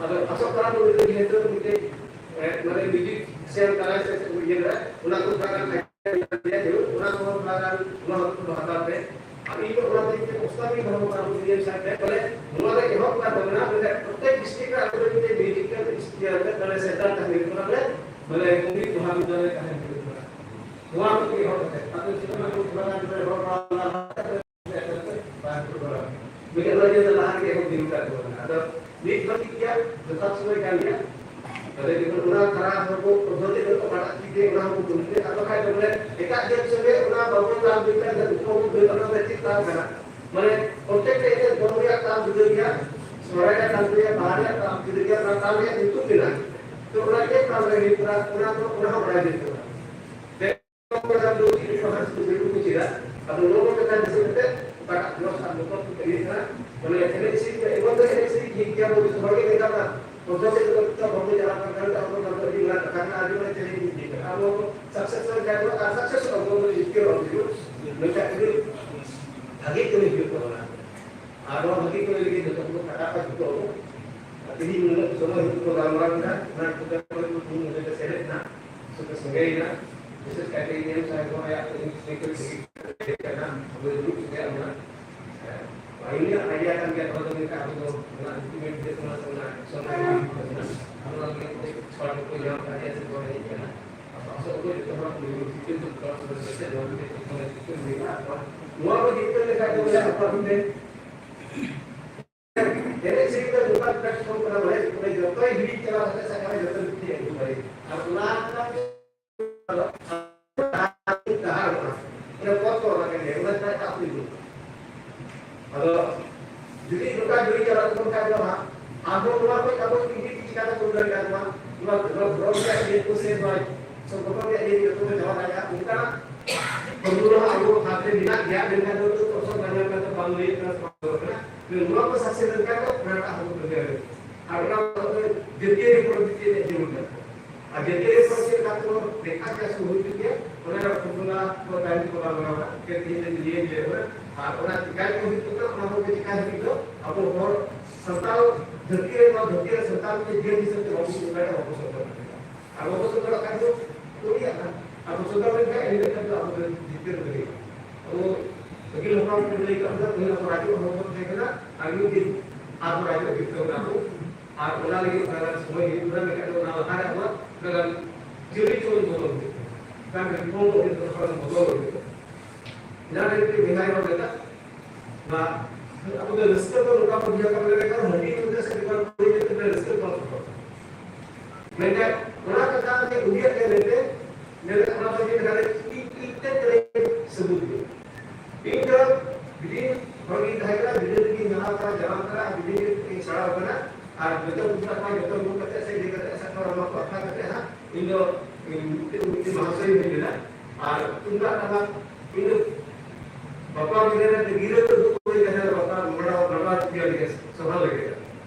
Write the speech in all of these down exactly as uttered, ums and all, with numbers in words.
ᱟᱫᱚ ᱟᱥᱚᱜ ᱠᱟᱱᱟ ᱵᱚᱱ ᱱᱤᱛᱚᱜ ᱡᱮᱦᱮᱛᱩ ᱢᱤᱫᱴᱮᱡ, ᱮ, ᱢᱟᱱᱮ ᱢᱤᱭᱩᱡᱤᱠ ᱥᱮ ᱛᱟᱞᱟ ᱥᱮ ᱤᱭᱟᱹ ᱨᱮ, ᱚᱱᱟ ᱠᱚ ᱛᱷᱚᱲᱟ ᱜᱟᱱ ᱤᱭᱟᱹ ᱦᱩᱭᱩᱜ, ᱚᱱᱟ ᱠᱚ ᱛᱷᱚᱲᱟ ᱜᱟᱱ ᱱᱚᱣᱟ ᱦᱚᱸ ᱦᱟᱛᱟᱣ ᱯᱮ᱾ ᱟᱨ ᱤᱧ ᱫᱚ ᱚᱱᱟ ᱛᱮᱜᱮ ᱯᱨᱚᱥᱛᱟᱵ ᱤᱧ ᱫᱚᱦᱚ ᱠᱟᱜᱼᱟ, ᱢᱤᱭᱩᱡᱤᱠ ᱥᱟᱶᱛᱮ, ᱵᱚᱞᱮ ᱱᱚᱣᱟ ᱨᱮ ᱮᱦᱚᱵ ᱠᱟᱱ ᱛᱟᱵᱚᱱᱟ, ᱵᱚᱞᱮ ᱯᱨᱚᱛᱮᱠ ᱰᱤᱥᱴᱨᱤᱠᱴ ᱨᱮ ᱟᱵᱚ ᱢᱤᱫᱴᱮᱡ ᱢᱤᱭᱩᱡᱤᱠ ᱤᱭᱟᱹ ᱢᱟᱱᱮ ᱥᱮᱱᱴᱟᱨ ᱛᱟᱦᱮᱸ ᱦᱩᱭᱩᱜ ᱠᱟᱱᱟ, ᱵᱚᱞᱮ, ᱵᱚᱞᱮ ᱠᱚᱢᱤ ᱢᱚᱦᱟᱵᱤᱫᱽᱫᱟᱞᱚᱭ ᱛᱟᱦᱮᱸ ᱦᱩᱭᱩᱜ ᱠᱟᱱᱟ᱾ ᱱᱚᱣᱟ ᱠᱚ ᱮᱦᱚᱵ ᱠᱟᱛᱮ, ᱟᱫᱚ ᱪᱮᱫ ᱚᱱᱟ ᱠᱚ ᱛᱷᱚᱲᱟ ᱜᱟᱱ ᱨᱚᱲ ᱵᱟᱲᱟ ᱢᱤᱫᱴᱮᱱ ᱞᱟᱹᱭ ᱠᱮᱫᱟ ᱞᱟᱦᱟ ᱨᱮᱜᱮ ᱮᱦᱚᱵ ᱦᱩᱭᱩᱜ ᱠᱟᱱ ᱛᱟᱵᱚᱱᱟ᱾ ᱟᱫᱚ ᱱᱤᱛ ᱫᱚ ᱴᱷᱤᱠ ᱜᱮᱭᱟ, ᱡᱚᱛᱷᱟᱛ ᱥᱚᱢᱚᱭ ᱠᱟᱱ ᱜᱮᱭᱟ᱾ ᱛᱟᱦᱞᱮ ᱡᱚᱠᱷᱚᱱ ᱚᱱᱟ ᱫᱷᱟᱨᱟ ᱦᱚᱲ ᱠᱚ ᱯᱚᱫᱽᱫᱷᱚᱛᱤ ᱨᱮ ᱠᱚ ᱯᱟᱲᱦᱟᱜ ᱴᱷᱤᱠ ᱜᱮ, ᱚᱱᱟ ᱦᱚᱸᱠᱚ ᱵᱚᱱᱫ ᱠᱮᱫ᱾ ᱟᱫᱚ ᱠᱷᱟᱡ ᱫᱚ ᱵᱚᱞᱮ ᱮᱴᱟᱜ ᱡᱟᱹᱛ ᱥᱚᱸᱜᱮ ᱚᱱᱟ ᱵᱟᱵᱚᱱ ᱛᱟᱞ ᱢᱤᱫᱴᱟᱝ ᱡᱟᱹᱛ ᱩᱱᱠᱩ ᱦᱚᱸᱠᱚ ᱫᱟᱹᱲ ᱠᱟᱱᱟ, ᱪᱮᱫ ᱛᱟᱞ ᱠᱟᱱᱟ? ᱢᱟᱱᱮ ᱯᱨᱚᱛᱮᱠ ᱴᱟ ᱮᱱᱮᱡ ᱫᱚᱝ ᱨᱮᱭᱟᱜ ᱛᱟᱞ ᱡᱩᱫᱟᱹ ᱜᱮᱭᱟ, ᱥᱚᱦᱨᱟᱭ ᱨᱮᱭᱟᱜ ᱛᱟᱞ ᱡᱩᱫᱟᱹ ᱜᱮᱭᱟ, ᱵᱟᱦᱟ ᱨᱮᱭᱟᱜ ᱛᱟᱞ ᱡᱩᱫᱟᱹ ᱜᱮᱭᱟ, ᱚᱱᱟ ᱛᱟᱞ ᱨᱮᱭᱟᱜ ᱧᱩᱛᱩᱢ ᱢᱮᱱᱟᱜᱼᱟ᱾ ᱛᱚ ᱚᱱᱟ ᱪᱮᱫ ᱛᱟᱞ ᱨᱮ ᱦᱩᱭᱩᱜ ᱠᱟᱱᱟ, ᱚᱱᱟ ᱫᱚ, ᱚᱱᱟ ᱦᱚᱸ ᱵᱟᱲᱟᱭ ᱦᱩᱭᱩᱜ ᱛᱟᱵᱚᱱᱟ᱾ ᱟᱫᱚ ᱱᱚᱣᱟ ᱠᱚ ᱠᱟᱛᱷᱟ ᱫᱤᱥᱟᱹ ᱠᱟᱛᱮ ᱚᱠᱟᱴᱟᱜ ᱡᱚᱥ ᱟᱨ ᱵᱚᱛᱚᱨ ᱠᱚ ᱤᱭᱟᱹᱜ ᱠᱟᱱᱟ, ᱢᱟᱱᱮ ᱮᱱᱮᱡ ᱥᱮᱨᱮᱧ ᱫᱚ ᱮᱢᱚᱱ ᱫᱚ ᱮᱱᱮᱡ ᱥᱮᱨᱮᱧ ᱴᱷᱤᱠ ᱜᱮᱭᱟ, ᱟᱵᱚ ᱡᱚᱛᱚ ᱦᱚᱲ ᱜᱮ ᱢᱮᱱᱟᱜ ᱵᱚᱱᱟ, ᱯᱨᱚᱛᱷᱚᱢ ᱨᱮ ᱡᱚᱛᱚ ᱵᱟᱵᱚᱱ ᱪᱟᱞᱟᱜ ᱠᱟᱱ ᱠᱷᱟᱱ ᱟᱵᱚ ᱫᱚ ᱟᱹᱰᱤ ᱢᱟᱨᱟᱝ ᱠᱟᱛᱷᱟ ᱠᱟᱱᱟ, ᱟᱹᱰᱤ ᱢᱟᱨᱟᱝ ᱪᱮᱞᱮᱧᱡᱽ ᱤᱫᱤ ᱠᱟᱱᱟ᱾ ᱟᱵᱚ ᱥᱟᱠᱥᱮᱥ ᱞᱮᱱᱠᱷᱟᱱ ᱫᱚ ᱟᱨ ᱥᱟᱠᱥᱮᱥ ᱟᱵᱚ ᱫᱚ ᱡᱤᱛᱠᱟᱹᱨ ᱵᱟᱵᱚᱱ ᱦᱩᱭᱩᱜᱼᱟ, ᱢᱮᱱᱠᱷᱟᱱ ᱟᱹᱰᱤ ᱵᱷᱟᱜᱮ ᱠᱟᱹᱢᱤ ᱦᱩᱭᱩᱜ ᱛᱟᱵᱚᱱᱟ᱾ ᱟᱨ ᱱᱚᱣᱟ ᱵᱷᱟᱹᱜᱤ ᱠᱟᱹᱢᱤ ᱞᱟᱹᱜᱤᱫ ᱡᱚᱛᱚ ᱠᱚ ᱠᱷᱟᱴᱟᱜ ᱠᱟᱱ ᱡᱚᱛᱚ ᱠᱚ᱾ ᱛᱮᱦᱮᱧ ᱱᱩᱱᱟᱹᱜ ᱥᱚᱢᱚᱭ ᱦᱩᱭᱩᱜ ᱠᱚ ᱜᱟᱞᱢᱟᱨᱟᱣ ᱠᱮᱫᱟ, ᱚᱱᱟ ᱠᱚ ᱠᱟᱛᱷᱟ ᱠᱚ ᱤᱧ ᱱᱚᱰᱮ ᱥᱮᱞᱮᱫ ᱮᱱᱟ, ᱥᱮ ᱯᱮ ᱥᱚᱸᱜᱮᱭᱮᱱᱟ᱾ ᱵᱤᱥᱮᱥ ᱠᱟᱭᱛᱮ ᱤᱧ ᱥᱟᱦᱮᱵ ᱟᱭᱟᱜ ᱤᱧ ᱥᱟᱭᱠᱮᱞ ᱛᱮᱜᱮ ᱦᱮᱡ ᱟᱠᱟᱱᱟ, ᱟᱵᱚ ᱫᱩᱲᱩᱵ ᱠᱮᱫᱟ ᱚᱱᱟ᱾ ᱟᱨ ᱤᱧᱟᱹᱜ ᱟᱭᱰᱤᱭᱟ ᱠᱟᱱ ᱜᱮᱭᱟ, ᱱᱚᱣᱟ ᱫᱚ ᱢᱮᱱᱠᱷᱟᱱ ᱟᱵᱚ ᱫᱚ ᱚᱱᱟ ᱤᱢᱯᱞᱤᱢᱮᱱᱴ ᱦᱩᱭᱩᱜ ᱠᱟᱱᱟ ᱥᱮ ᱚᱱᱟ ᱮᱠᱥᱚᱱ ᱨᱮ ᱦᱩᱭᱩᱜ ᱠᱟᱱᱟ᱾ ᱟᱵᱚ ᱚᱱᱟ ᱞᱟᱹᱜᱤᱫ ᱛᱮ ᱮᱠᱥᱯᱟᱨᱴ ᱠᱚ ᱧᱟᱢ ᱟᱠᱟᱫ ᱜᱮᱭᱟ ᱥᱮ ᱠᱚ ᱦᱮᱡ ᱟᱠᱟᱱᱟ᱾ ᱟᱥᱚᱜ ᱟᱵᱚ ᱡᱚᱛᱚ ᱦᱚᱲ ᱠᱚ ᱡᱤᱛᱠᱟᱹᱨ ᱫᱚᱨᱠᱟᱨ, ᱥᱮ ᱱᱚᱣᱟ ᱢᱤᱫᱴᱮᱱ ᱡᱤᱛᱠᱟᱹᱨ ᱦᱩᱭᱩᱜᱼᱟ᱾ ᱱᱚᱣᱟ ᱠᱚ ᱡᱤᱛᱠᱟᱹᱨ ᱞᱮᱠᱷᱟᱱ ᱫᱚ ᱵᱚᱞᱮ ᱟᱠᱚᱣᱟᱜ ᱢᱤᱫᱴᱮᱱ ᱮᱱᱮᱡ ᱥᱮᱨᱮᱧ ᱫᱚ ᱱᱚᱝᱠᱟᱱ ᱯᱞᱟᱴᱯᱷᱚᱨᱢ ᱠᱟᱱᱟ, ᱢᱟᱱᱮ, ᱢᱟᱱᱮ ᱡᱚᱛᱚᱭ ᱦᱤᱲᱤᱧ ᱪᱟᱵᱟ ᱠᱟᱛᱮ ᱥᱟᱵ ᱠᱟᱜ ᱢᱮ ᱡᱚᱛᱚ ᱢᱤᱫᱴᱮᱱ ᱟᱹᱜᱩ ᱫᱟᱲᱮᱭᱟᱜᱼᱟ᱾ ᱟᱨ ᱚᱱᱟ ᱨᱮᱱᱟᱜ ᱰᱟᱦᱟᱨ ᱢᱮᱱᱟᱜᱼᱟ᱾ ᱚᱱᱟ ᱯᱚᱛᱷ ᱠᱚ ᱚᱱᱟ ᱠᱟᱱ ᱜᱮᱭᱟ, ᱚᱱᱟ ᱪᱷᱟᱲᱟ ᱮᱴᱟᱜ ᱠᱚ ᱤᱫᱤ᱾ ᱟᱫᱚ ᱡᱩᱫᱤ ᱱᱚᱝᱠᱟ ᱡᱩᱫᱤ ᱪᱟᱞᱟᱜ ᱛᱟᱵᱚᱱ ᱠᱷᱟᱡ ᱫᱚ ᱦᱟᱸᱜ, ᱟᱵᱚ ᱱᱚᱣᱟ ᱠᱷᱚᱡ ᱟᱵᱚ ᱪᱤᱠᱟᱹ ᱛᱮ ᱠᱚᱢ ᱫᱟᱲᱮᱭᱟᱜᱼᱟ? ᱱᱚᱣᱟ, ᱱᱚᱣᱟ, ᱱᱚᱣᱟ ᱫᱷᱚᱨᱚᱢ ᱨᱮᱭᱟᱜ ᱤᱭᱟᱹ ᱠᱚ ᱥᱮ ᱱᱚᱣᱟ ᱥᱚᱝᱜᱚᱴᱷᱚᱱ ᱨᱮᱭᱟᱜ ᱤᱭᱟᱹ ᱡᱚᱛᱚ ᱵᱚᱱ ᱪᱟᱵᱟ ᱫᱟᱲᱮᱭᱟᱜᱼᱟ, ᱚᱱᱠᱟᱱᱟᱜ ᱯᱷᱚᱨᱢᱩᱞᱟ ᱦᱚᱸ ᱟᱵᱚ ᱦᱟᱛ ᱨᱮ ᱢᱮᱱᱟᱜ ᱜᱮᱭᱟ, ᱢᱮᱱᱠᱷᱟᱱ ᱱᱚᱣᱟ ᱫᱚ ᱚᱯᱥᱚᱱ ᱵᱟᱝ ᱧᱟᱢ ᱠᱟᱱᱟ, ᱵᱟᱝ ᱞᱟᱹᱭ ᱠᱟᱱᱟ, ᱥᱮ ᱵᱟᱝ ᱫᱚᱨ ᱠᱟᱱᱟ᱾ ᱱᱚᱣᱟ ᱠᱚ ᱥᱟᱠᱥᱮᱥ ᱞᱮᱱᱠᱷᱟᱱ ᱫᱚ ᱚᱱᱟᱴᱟᱜ ᱦᱚᱸ ᱵᱚᱱ ᱵᱩᱡᱷᱟᱹᱣ ᱫᱟᱲᱮᱭᱟᱜᱼᱟ᱾ ᱟᱨ ᱚᱱᱟ ᱫᱚ ᱡᱟᱹᱛᱤᱭᱟᱹᱨᱤ ᱯᱚᱨᱚᱵᱽ ᱵᱷᱤᱛᱤᱨ ᱨᱮ ᱡᱮᱢᱚᱱ ᱠᱟᱱᱟ᱾ ᱟᱨ ᱡᱟᱹᱛᱤᱭᱟᱹᱨᱤ ᱯᱚᱨᱚᱵᱽ ᱪᱮᱫ ᱞᱮᱠᱟ ᱛᱮᱵᱚᱱ ᱫᱮᱠᱷᱟ ᱠᱮᱭᱟ ᱥᱮ ᱦᱩᱭ ᱦᱚᱪᱚ ᱠᱮᱭᱟ, ᱚᱱᱟ ᱨᱮᱱᱟᱜ ᱯᱷᱚᱨᱢᱩᱞᱟ ᱠᱚ ᱛᱟᱭᱚᱢ ᱛᱮᱠᱚ ᱜᱟᱞᱢᱟᱨᱟᱣᱟ᱾ ᱪᱮᱫ ᱛᱮᱦᱮᱧ ᱞᱮ ᱞᱟᱹᱭ ᱞᱮᱭᱟ ᱵᱚᱞᱮ᱾ ᱟᱨ ᱚᱱᱟ ᱪᱤᱠᱟ ᱜᱮ ᱦᱩᱭᱩᱜ ᱠᱟᱱᱟ, ᱚᱱᱟ ᱦᱚᱸ ᱪᱤᱠᱟ ᱦᱩᱭᱩᱜ ᱫᱚ ᱟᱵᱚ ᱦᱚᱲ ᱥᱟᱱᱛᱟᱲ ᱫᱷᱟᱹᱨᱛᱤ ᱨᱮ, ᱱᱚᱣᱟ ᱫᱷᱟᱹᱨᱛᱤ ᱨᱮ ᱥᱟᱱᱛᱟᱲ ᱢᱤᱫᱴᱮᱱ ᱡᱟᱹᱛ ᱦᱤᱥᱟᱹᱵ ᱛᱮ ᱵᱟᱵᱚ ᱥᱚᱫᱚᱨ ᱫᱟᱲᱮᱭᱟᱜᱼᱟ, ᱵᱟᱵᱚ ᱥᱚᱫᱚᱨ ᱫᱟᱲᱮᱭᱟᱜᱼᱟ᱾ ᱟᱨ ᱵᱟᱵᱚ ᱥᱚᱫᱚᱨ ᱞᱮᱱᱠᱷᱟᱱ ᱫᱚ ᱠᱚ ᱤᱭᱟᱹᱜ ᱠᱟᱱᱟ᱾ ᱟᱨ ᱵᱟᱵᱚ ᱥᱚᱫᱚᱨ ᱞᱮᱱᱠᱷᱟᱱ ᱮᱱᱦᱤᱞᱳᱜ ᱠᱷᱟᱱ ᱫᱚ ᱟᱵᱚ ᱫᱚ ᱡᱤᱛᱠᱟᱹᱨ ᱫᱟᱲᱮᱭᱟᱜᱼᱟ᱾ ᱟᱵᱚ ᱟᱹᱜᱤᱞ ᱦᱟᱯᱲᱟᱢ ᱠᱚ ᱞᱟᱹᱭ ᱠᱟᱜ ᱵᱚᱱᱟ, ᱯᱟᱹᱦᱤᱞ ᱟᱵᱚ ᱨᱟᱡᱽ ᱦᱚᱲ ᱠᱚ ᱛᱟᱦᱮᱸ ᱠᱟᱱᱟ, ᱟᱨ ᱢᱤᱫ ᱫᱤᱱ ᱟᱨ ᱨᱟᱡᱽ ᱦᱩᱭᱩᱜ ᱛᱟᱵᱚᱱᱟ ᱟᱵᱚ᱾ ᱟᱨ ᱚᱱᱟ ᱞᱟᱹᱜᱤᱫ ᱚᱱᱟ ᱜᱟᱱ ᱥᱚᱢᱚᱭ ᱦᱩᱭᱩᱜ ᱠᱟᱱᱟ, ᱢᱮᱱᱠᱷᱟᱱ ᱫᱚ ᱚᱱᱟ ᱞᱟᱦᱟ ᱨᱮ ᱟᱵᱚᱣᱟᱜ ᱚᱱᱟ ᱜᱟᱱ ᱪᱟᱹᱞᱤ ᱪᱚᱞᱚᱱ ᱵᱚᱫᱚᱞ ᱦᱩᱭᱩᱜ ᱛᱟᱵᱚᱱᱟ᱾ ᱚᱱᱟ ᱜᱟᱱ ᱨᱤᱯᱷᱚᱨᱢ ᱫᱚ ᱦᱩᱭᱩᱜ ᱛᱟᱵᱚᱱᱟ, ᱵᱚᱫᱚᱞ ᱦᱩᱭᱩᱜ ᱛᱟᱵᱚᱱᱟ᱾ ᱡᱟᱦᱟᱸ ᱨᱮ ᱢᱤᱫᱴᱮᱱ ᱵᱮᱸᱜᱟᱲ ᱨᱚᱲ ᱞᱮᱫᱟ, ᱵᱟ, ᱟᱵᱚ ᱫᱚ ᱨᱟᱹᱥᱠᱟᱹ ᱫᱚ ᱱᱚᱝᱠᱟ ᱵᱚᱱ ᱵᱩᱡᱷᱟᱹᱣ ᱠᱟᱜ ᱞᱮᱠᱟ, ᱦᱟᱺᱰᱤ ᱧᱩ ᱛᱮ ᱥᱮ ᱵᱮᱸᱜᱟᱲ ᱯᱟᱹᱣᱨᱟᱹ ᱧᱩ ᱛᱮ ᱨᱟᱹᱥᱠᱟᱹ ᱵᱟᱝ ᱥᱚᱫᱚᱨ᱾ ᱢᱮᱱᱠᱷᱟᱱ ᱚᱱᱟ ᱠᱟᱛᱷᱟ ᱛᱮ ᱩᱱᱤᱭᱟᱜ ᱢᱮᱱ ᱞᱮᱫ ᱛᱮ, ᱢᱮᱱ ᱞᱮᱫ ᱚᱱᱟ ᱫᱚ ᱢᱤᱫ ᱞᱮᱠᱟ ᱨᱮ ᱤᱧ, ᱤᱧ ᱛᱮᱫ ᱨᱮ ᱥᱟᱹᱵᱩᱛ ᱜᱮ᱾ ᱤᱧ ᱫᱚ ᱵᱤᱞᱤ ᱦᱚᱲ ᱜᱤᱧ ᱛᱟᱦᱮᱸ ᱠᱟᱱᱟ, ᱵᱤᱞᱤ ᱨᱮᱜᱤᱧ ᱡᱟᱱᱟᱢ ᱠᱟᱱᱟ, ᱡᱟᱱᱟᱢ ᱠᱟᱱᱟ, ᱟᱨ ᱵᱤᱞᱤ ᱨᱮᱜᱤᱧ ᱥᱮᱬᱟ ᱟᱠᱟᱱᱟ᱾ ᱟᱨ ᱡᱚᱛᱚ ᱠᱚ ᱢᱮᱛᱟ ᱠᱚᱣᱟ, ᱡᱚᱛᱚ ᱨᱩᱢ ᱠᱟᱛᱮ ᱥᱮ ᱤᱭᱟᱹ ᱠᱟᱛᱮ ᱥᱟᱵ ᱠᱟᱜ ᱢᱮ, ᱠᱚ ᱟᱠᱷᱲᱟ ᱠᱟᱛᱮ ᱦᱟᱸᱜ, ᱤᱧ ᱫᱚ, ᱤᱧ ᱢᱤᱫᱴᱮᱱ, ᱢᱤᱫᱴᱮᱱ ᱢᱟᱦᱟᱥᱚᱭ ᱤᱧ ᱦᱩᱭ ᱞᱮᱱᱟ᱾ ᱟᱨ ᱛᱩᱢᱫᱟᱜ ᱴᱟᱢᱟᱠ, ᱤᱧ ᱫᱚ ᱵᱟᱯᱞᱟ ᱵᱤᱦᱟᱹ ᱨᱮ ᱜᱤᱨᱟᱹ ᱠᱚ ᱫᱩᱲᱩᱵ ᱦᱩᱭ ᱠᱟᱱᱟ, ᱵᱟᱯᱞᱟ ᱢᱟᱰᱣᱟ, ᱢᱟᱰᱣᱟ ᱤᱭᱟᱹ ᱞᱟᱹᱜᱤᱫ, ᱥᱚᱵᱷᱟ ᱞᱟᱹᱜᱤᱫ᱾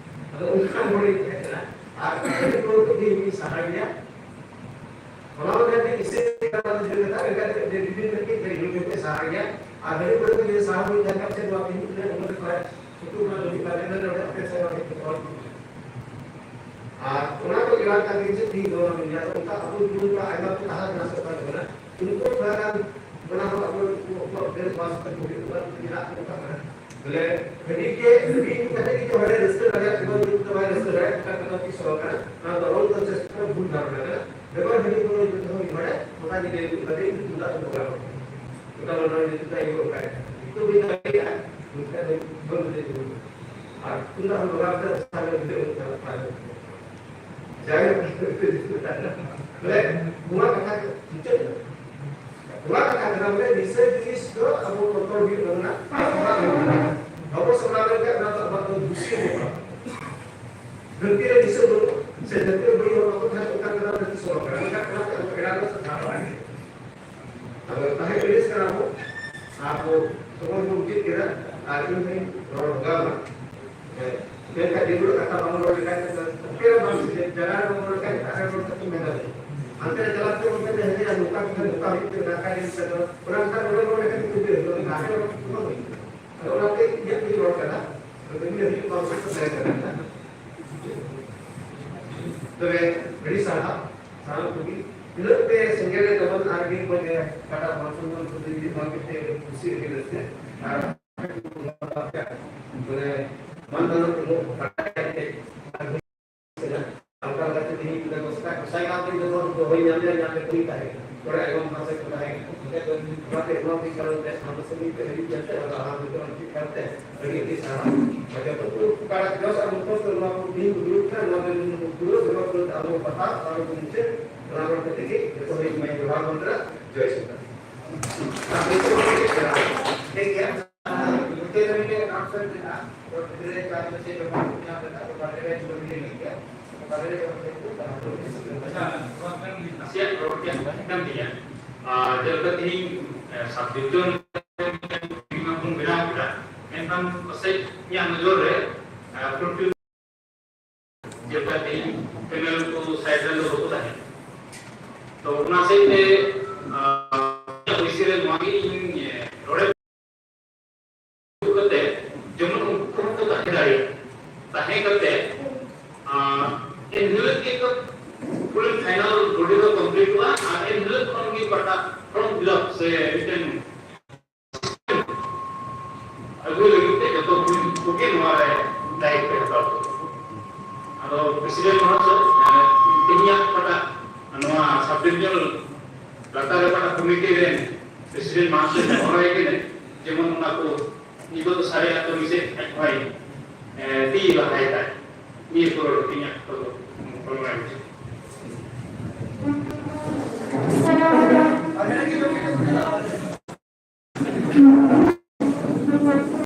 ᱟᱫᱚ ᱚᱱᱠᱟᱱ ᱦᱚᱲᱤᱧ ᱛᱟᱦᱮᱸ ᱠᱟᱱᱟ᱾ ᱟᱨ ᱦᱟᱺᱰᱤ ᱯᱟᱹᱣᱨᱟᱹ ᱠᱚᱫᱚ ᱤᱧ ᱥᱟᱦᱟ ᱜᱮᱭᱟ᱾ ᱚᱱᱟ ᱵᱚᱞᱮ ᱟᱹᱰᱤ ᱤᱥᱤᱱ ᱠᱟᱛᱮ ᱡᱩᱫᱤ ᱢᱮᱛᱟᱜ ᱢᱮ, ᱮᱱᱠᱷᱟᱱ ᱫᱚ ᱟᱹᱰᱤ ᱫᱤᱱ ᱨᱮᱜᱮ ᱤᱧ ᱦᱚᱸᱧ ᱥᱟᱦᱟ ᱜᱮᱭᱟ᱾ ᱟᱨ ᱦᱟᱺᱰᱤ ᱯᱟᱹᱣᱨᱟᱹ ᱠᱚ ᱡᱩᱫᱤ ᱥᱟᱦᱟ ᱦᱩᱭ ᱞᱮᱱᱠᱷᱟᱱ ᱪᱮᱫ ᱱᱚᱣᱟ ᱛᱤᱱᱟᱹᱜ ᱞᱮ ᱩᱢᱮᱨ ᱠᱚᱨᱮ ᱥᱩᱛᱩᱜ ᱨᱮᱱᱟᱜ ᱞᱟᱹᱜᱤᱫ ᱵᱟᱨᱮ ᱨᱮ ᱱᱚᱰᱮ ᱟᱯᱮ ᱥᱮᱫ ᱦᱚᱸ ᱦᱮᱡ ᱠᱟᱛᱮ ᱚᱞ ᱟᱨ ᱚᱱᱟ ᱠᱚ ᱮᱲᱟᱜ ᱠᱟᱛᱮ ᱪᱮᱫ ᱴᱷᱤᱠ ᱫᱚ ᱵᱟᱝ ᱦᱩᱭᱩᱜᱼᱟ᱾ ᱚᱱᱠᱟ ᱟᱵᱚ ᱡᱩᱣᱟᱹᱱ ᱠᱚᱲᱟ ᱟᱭᱢᱟ ᱠᱚ ᱛᱟᱦᱮᱸ ᱠᱟᱱᱟ ᱥᱮ ᱚᱠᱟ ᱨᱮ ᱠᱟᱱᱟ, ᱩᱱᱠᱩ ᱛᱷᱚᱲᱟ ᱜᱟᱱ ᱚᱱᱟ ᱦᱚᱸ ᱟᱵᱚ ᱩᱱᱠᱩ ᱟᱠᱚᱣᱟᱜ ᱵᱮᱥ ᱵᱟᱥ ᱛᱟᱠᱚ ᱦᱩᱭᱩᱜ ᱠᱟᱱᱟ, ᱪᱮᱫᱟᱜ ᱠᱚ ᱢᱮᱛᱟᱜ ᱠᱟᱱᱟ? ᱵᱚᱞᱮ ᱦᱟᱺᱰᱤ ᱜᱮ, ᱦᱟᱺᱰᱤ ᱧᱩ ᱠᱟᱛᱮ ᱜᱮ ᱦᱚᱲᱮ ᱨᱟᱹᱥᱠᱟᱹ ᱫᱟᱲᱮᱭᱟᱜ, ᱡᱤᱵᱚᱱ ᱡᱩᱫᱤ ᱵᱟᱭ ᱨᱟᱹᱥᱠᱟᱹ ᱫᱟᱲᱮᱭᱟᱜ, ᱚᱱᱠᱟ ᱠᱟᱛᱷᱟ ᱛᱤᱥ ᱦᱚᱸ ᱵᱟᱝ ᱠᱟᱱᱟ᱾ ᱚᱱᱟ ᱫᱚ ᱨᱚᱝ ᱠᱚ ᱪᱮᱥᱴᱟ ᱵᱷᱩᱞ ᱫᱷᱟᱨᱚᱱᱟ ᱠᱟᱱᱟ᱾ ᱵᱮᱜᱚᱨ ᱦᱟᱺᱰᱤ ᱯᱟᱹᱣᱨᱟᱹ ᱧᱩ ᱛᱮᱦᱚᱸ ᱢᱤᱫ ᱦᱚᱲᱮ ᱚᱱᱠᱟ ᱜᱮ ᱞᱟᱹᱭ ᱠᱟᱛᱮ ᱛᱩᱢᱫᱟᱜ ᱠᱚ ᱵᱚᱡᱟᱣ ᱠᱟᱱᱟ᱾ ᱚᱱᱠᱟ ᱵᱚᱱ ᱨᱚᱲ ᱧᱩ ᱛᱮ ᱤᱭᱟᱹ ᱚᱱᱠᱟ ᱜᱮ᱾ ᱱᱤᱛᱚᱜ ᱵᱤᱱ ᱫᱟᱲᱮᱭᱟᱜᱼᱟ, ᱚᱱᱠᱟ ᱫᱚ ᱵᱚᱱ ᱞᱟᱹᱭ ᱠᱮᱫᱟ᱾ ᱟᱨ ᱛᱩᱢᱫᱟᱜ ᱦᱚᱸ ᱵᱚᱡᱟᱣ ᱠᱟᱛᱮ ᱨᱟᱹᱥᱠᱟᱹ ᱜᱮ ᱵᱩᱡᱷᱟᱹᱜ ᱠᱟᱱᱟ᱾ ᱡᱟᱭᱦᱳᱠ, ᱵᱚᱞᱮ ᱱᱚᱣᱟ ᱠᱟᱛᱷᱟ ᱢᱩᱪᱟᱹᱫ ᱮᱱᱟ᱾ ᱱᱚᱣᱟ ᱠᱟᱛᱷᱟ ᱠᱟᱱᱟ ᱵᱚᱞᱮ ᱱᱤᱥᱟᱹ ᱡᱤᱱᱤᱥ ᱫᱚ ᱟᱵᱚ ᱵᱚᱛᱚᱨ ᱦᱩᱭᱩᱜ ᱛᱟᱵᱚᱱᱟ᱾ ᱵᱟᱵᱚ ᱥᱟᱢᱵᱲᱟᱣ ᱞᱮᱱᱠᱷᱟᱱ ᱚᱱᱟ ᱫᱚ ᱟᱵᱚᱣᱟᱜ ᱫᱚ ᱫᱩᱥᱤ ᱦᱩᱭᱩᱜᱼᱟ᱾ ᱫᱷᱟᱹᱨᱛᱤ ᱨᱮ ᱱᱤᱥᱟᱹ ᱵᱟᱹᱱᱩᱜᱼᱟ, ᱥᱮ ᱫᱷᱟᱹᱨᱛᱤ ᱨᱮ ᱵᱟᱹᱲᱤᱡ ᱦᱚᱲ ᱵᱟᱠᱚ ᱛᱟᱦᱮᱸ, ᱚᱱᱠᱟ ᱠᱟᱛᱷᱟ ᱫᱚ ᱛᱤᱥ ᱦᱚᱸ ᱵᱟᱝ ᱠᱟᱱᱟ᱾ ᱢᱮᱱᱠᱷᱟᱱ ᱚᱱᱟ ᱛᱮ ᱟᱵᱚ ᱮᱲᱟᱜ ᱫᱚ ᱥᱟᱯᱷᱟ ᱵᱟᱲᱟᱭ ᱦᱩᱭᱩᱜᱼᱟ᱾ ᱟᱫᱚ ᱛᱟᱦᱮᱸ ᱯᱮᱨᱮᱡ ᱠᱟᱱᱟ ᱵᱚ, ᱟᱨ ᱵᱚ ᱥᱚᱢᱚᱭ ᱵᱚ ᱢᱩᱪᱟᱹᱫ ᱠᱮᱫᱟ, ᱟᱨ ᱤᱧ ᱦᱚᱸᱧ ᱨᱚᱲ ᱵᱷᱟᱜᱟᱣ ᱮᱱᱟ᱾ ᱦᱮᱸ, ᱢᱮᱱᱠᱷᱟᱱ ᱡᱟᱹᱨᱩᱲ ᱠᱟᱛᱷᱟ ᱵᱟᱢ ᱨᱚᱲ ᱞᱮᱠᱷᱟᱱ, ᱯᱮ ᱵᱟᱝ ᱥᱮ ᱡᱟᱭᱜᱟ ᱨᱮ ᱵᱟᱢ ᱨᱚᱲ ᱞᱮᱠᱷᱟᱱ ᱮᱴᱟᱜ ᱨᱮ ᱨᱚᱲ ᱠᱟᱛᱮ ᱢᱮᱱ ᱫᱟᱲᱮᱭᱟᱜᱼᱟ᱾ ᱦᱟᱱᱛᱮ ᱨᱮ ᱪᱟᱞᱟᱣ ᱠᱟᱛᱮ ᱵᱚᱱ ᱢᱮᱱᱟ, "ᱦᱮᱸ, ᱱᱚᱝᱠᱟ ᱠᱟᱛᱷᱟ, ᱱᱚᱝᱠᱟ ᱦᱩᱭᱩᱜ ᱠᱟᱱᱟ, ᱱᱚᱝᱠᱟ ᱜᱮ ᱢᱮᱱ ᱠᱟᱛᱮ ᱚᱱᱟ ᱠᱟᱛᱷᱟ ᱨᱚᱲ ᱨᱚᱲ ᱞᱮᱠᱷᱟᱱ ᱠᱤᱱᱛᱩ ᱵᱮᱥ ᱫᱚ ᱵᱟᱝ ᱦᱩᱭᱩᱜᱼᱟ᱾" ᱟᱫᱚ ᱚᱱᱟᱛᱮ ᱤᱧᱟᱹᱜ ᱛᱮᱜᱮ ᱨᱚᱲ ᱠᱟᱱᱟ᱾ ᱛᱚᱵᱮ ᱟᱹᱰᱤ ᱥᱟᱨᱦᱟᱣ, ᱥᱟᱱᱟᱢ ᱠᱚᱜᱮ᱾ ᱤᱱᱟᱹᱜ ᱛᱮ ᱥᱮᱸᱜᱮᱞ ᱨᱮ ᱡᱮᱢᱚᱱ ᱟᱨ ᱢᱤᱫ ᱵᱟᱡᱮ ᱠᱟᱴᱟ ᱵᱚᱱ ᱥᱚᱢᱵᱚᱞ ᱠᱚ ᱫᱤᱱ ᱵᱟᱝ ᱠᱟᱛᱮ ᱠᱩᱥᱤ ᱟᱹᱰᱤ ᱨᱟᱹᱥᱠᱟᱹ᱾ ᱟᱨ ᱢᱟᱱᱮ ᱢᱟᱱ ᱫᱟᱱᱚ ᱠᱚ ᱵᱟᱰᱟᱭ ᱠᱟᱛᱮ ᱚᱱᱠᱟ ᱞᱮᱠᱟᱛᱮ ᱛᱮᱦᱮᱧ ᱧᱤᱫᱟᱹ ᱫᱚ ᱥᱮᱛᱟᱜ ᱜᱚᱸᱥᱟᱭ ᱜᱟᱶ ᱛᱮ ᱡᱚᱛᱚ ᱦᱚᱲ ᱫᱚ ᱦᱚᱭ ᱧᱟᱢ ᱞᱮ ᱧᱟᱢ ᱞᱮ ᱠᱩᱞᱤ ᱛᱟᱦᱮᱸ ᱠᱟᱱᱟ᱾ ᱱᱚᱰᱮ ᱟᱭᱳ ᱵᱟᱵᱟ ᱥᱮᱫ ᱠᱚ ᱛᱟᱦᱮᱸ ᱠᱟᱱᱟ᱾ ᱚᱱᱟᱛᱮ ᱚᱱᱟ ᱢᱤᱫ ᱠᱟᱨᱚᱱ ᱛᱮ ᱥᱟᱱᱛᱟᱲ ᱥᱟᱹᱜᱟᱹᱭ ᱛᱮ ᱦᱤᱡᱩᱜ ᱠᱟᱛᱮ ᱚᱱᱟ ᱟᱦᱟᱨ ᱫᱚ ᱪᱮᱫ ᱠᱟᱱᱛᱮ ᱟᱹᱰᱤ ᱟᱹᱰᱤ ᱥᱟᱨᱦᱟᱣ᱾ ᱟᱨ ᱡᱚᱛᱚ ᱠᱚ ᱚᱠᱟᱴᱟᱜ ᱡᱚᱥ ᱟᱨ ᱢᱚᱛᱞᱚᱵ ᱛᱮ ᱱᱚᱣᱟ ᱠᱚ ᱫᱤᱱ ᱫᱩᱲᱩᱵ ᱠᱟᱱᱟ, ᱱᱚᱣᱟ ᱫᱚ ᱯᱩᱨᱟᱹ ᱥᱮᱵᱟ ᱠᱚ ᱟᱵᱚ ᱯᱟᱛᱟ ᱟᱨ ᱠᱚ ᱢᱩᱪᱟᱹᱫ᱾ ᱚᱱᱟ ᱠᱚ ᱠᱟᱛᱮ ᱜᱮ ᱡᱚᱛᱚ ᱦᱚᱲ ᱢᱟᱹᱭ ᱡᱚᱦᱟᱨ ᱢᱟᱱᱛᱨᱟ ᱡᱚᱭ ᱥᱟᱱᱛᱟᱲ᱾ ᱴᱷᱤᱠ ᱜᱮᱭᱟ᱾ ᱟᱪᱪᱷᱟ, ᱱᱚᱣᱟ ᱠᱟᱱ ᱜᱮ ᱱᱟᱥᱮᱭᱟᱜ ᱨᱚᱲ ᱜᱮ ᱠᱟᱱ ᱜᱮᱭᱟ᱾ ᱟᱨ ᱡᱮᱞᱮᱠᱟ ᱛᱮᱦᱮᱧ, ᱮ, subdivision ᱵᱚᱱ ᱵᱮᱱᱟᱣ ᱠᱮᱫᱟ, ᱮᱱᱠᱷᱟᱱ ᱯᱟᱥᱮᱡ ᱤᱧᱟᱹᱜ ᱱᱚᱡᱚᱨ ᱨᱮ, ᱮ, ᱯᱨᱚᱪᱩᱨ ᱡᱮᱞᱮᱠᱟ ᱛᱮᱦᱮᱧ female ᱠᱚ side ᱨᱮᱱ ᱫᱚ ᱵᱟᱠᱚ ᱛᱟᱦᱮᱸ᱾ ᱛᱚ ᱚᱱᱟ ᱥᱮᱫ ᱛᱮ, ᱟ, ᱤᱧᱟᱹᱜ ᱦᱩᱭᱥᱤ ᱨᱮ ᱱᱚᱣᱟ ᱜᱮ ᱤᱧ, ᱮ, ᱨᱚᱲᱮᱫ ᱠᱟᱛᱮ ᱡᱮᱢᱚᱱ ᱩᱱᱠᱩ ᱦᱚᱸᱠᱚ ᱛᱟᱦᱮᱸ ᱫᱟᱲᱮᱭᱟᱜᱼᱟ᱾ ᱛᱟᱦᱮᱸ ᱠᱟᱛᱮ, ᱟ, ᱮᱱᱦᱤᱞᱳᱜ ᱜᱮ ᱠᱚ full final body ᱫᱚ completeᱚᱜᱼᱟ ᱟᱨ ᱮᱱᱦᱤᱞᱳᱜ ᱠᱷᱚᱱ ᱜᱮ ᱚᱠᱟᱴᱟᱜ form fill up ᱥᱮ ᱢᱤᱫᱴᱮᱱ ᱟᱹᱜᱩ ᱞᱟᱹᱜᱤᱫ ᱛᱮ ᱡᱚᱛᱚ ᱠᱩᱲᱤ ᱠᱚᱜᱮ ᱱᱚᱣᱟ ᱨᱮ ᱫᱟᱭᱤᱛᱛᱚ ᱦᱟᱛᱟᱣ ᱠᱚ᱾ ᱟᱫᱚ president ᱢᱚᱦᱚᱥᱚᱭ, ᱮ, ᱛᱮᱦᱮᱧᱟᱜ ᱚᱠᱟᱴᱟᱜ ᱱᱚᱣᱟ subdivision ᱞᱟᱛᱟᱨ ᱨᱮ ᱚᱠᱟᱴᱟᱜ committee ᱨᱮᱱ president ᱢᱚᱦᱚᱥᱚᱭ ᱦᱚᱦᱚᱭ ᱠᱟᱱᱟᱭ, ᱡᱮᱢᱚᱱ ᱚᱱᱟ ᱠᱚ ᱱᱤᱛᱚᱜ ᱫᱚ ᱥᱟᱨᱮ ᱟᱛᱳ ᱢᱤᱥᱮ ᱟᱡ ᱦᱚᱸᱭ, ᱮ, ᱛᱤ ᱞᱟᱦᱟᱭ ᱛᱟᱭ᱾ ᱱᱤᱭᱟᱹ ᱠᱚ ᱨᱚᱲ ᱛᱮᱦᱮᱧᱟᱜ ᱠᱚᱫᱚ ᱱᱚᱝᱠᱟ ᱜᱮ᱾